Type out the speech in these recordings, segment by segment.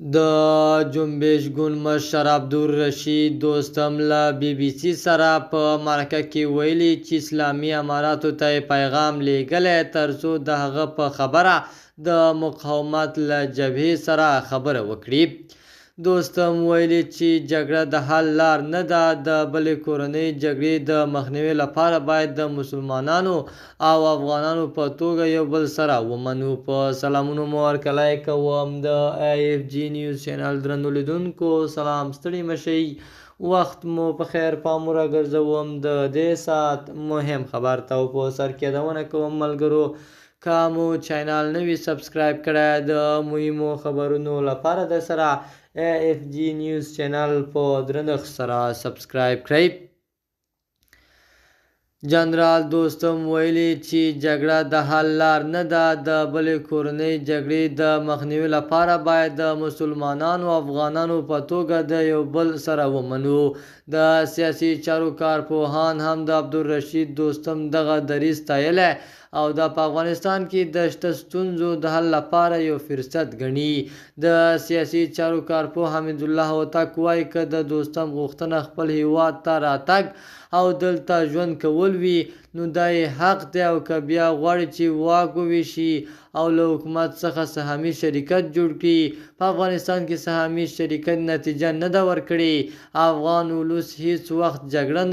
د جنبش ګوند مشر عبدالرشید دوستم له بي بي سي سره په مرکه کې ویلي چې اسلامي اماراتو ته یې پیغام لیږلی ترڅو د هغه په خبره د مقاومت له جبهې سره خبره وکړي. دوستم ویلي چې جګړه د حل لار نه ده، د بلې کورنۍ جګړې د مخنیوي لپاره باید د مسلمانانو او افغانانو په توګه یو بل سره ومنو. په سلامونو مو هرکلی کوم د ای اف جی نیوز چینل درنو لیدونکو، سلام، ستړي مشئ، وخت مو په خیر. پام راګرځوم د دې ساعت مهم خبر ته او په سر کې یادونه کوم ملګرو، که مو چینل نه وي سبسکرایب کړی د مهمو خبرونو لپاره د سره ای اف جی نیوز چینل په درنښت سره سبسکرایب کړئ. جنرال دوستم ویلي چې جګړه د حل لار نه ده، د بلې کورنۍ جګړې د مخنیوي لپاره باید د مسلمانانو او افغانانو په توګه د یو بل سره ومنو. د سیاسي چارو کارپوهان هم د عبدالرشید دوستم دغه دریځ ستایلی او دا په افغانستان کې د شته ستونزو د حل لپاره یو فرصت ګڼي. د سیاسي چارو کارپوه حمیدالله هوتک وایي که د دوستم غوښتنه خپل هیواد ته راتګ او دلته ژوند کول وي نو دا یې حق دی، او که بیا غواړي چې واک وویشي او له حکومت څخه سهامي شرکت جوړ کړي، په افغانستان کې سهامي شرکت نتیجه نه ده ورکړې. افغان ولس هیڅ وخت جګړه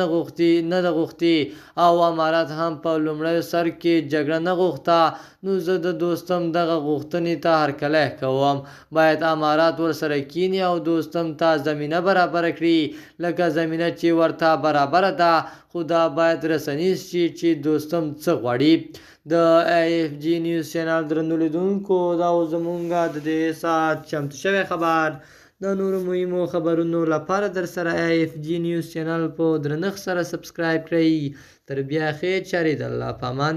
نه ده غوښتې او امارت هم په لومړی سر کې جګړه نه غوښته، نو زه د دوستم دغه غوښتنې ته هرکلی کوم. باید امارات ورسره کیني او دوستم ته زمینه برابره کړي لکه زمینه چې ورته برابره ده، خو دا باید رسنیز شي چې دوستم څه غواړي. د ای اف جی نیوز چینل درنو لیدونکو، دا و زمونږ د دې ساعت چمتو شوی خبر. د نورو مهمو خبرونو لپاره در سره ای اف جی نیوز چینل په درنښت سره سبسکرایب کړئ. تر بیا خیر چارې، د الله په امان.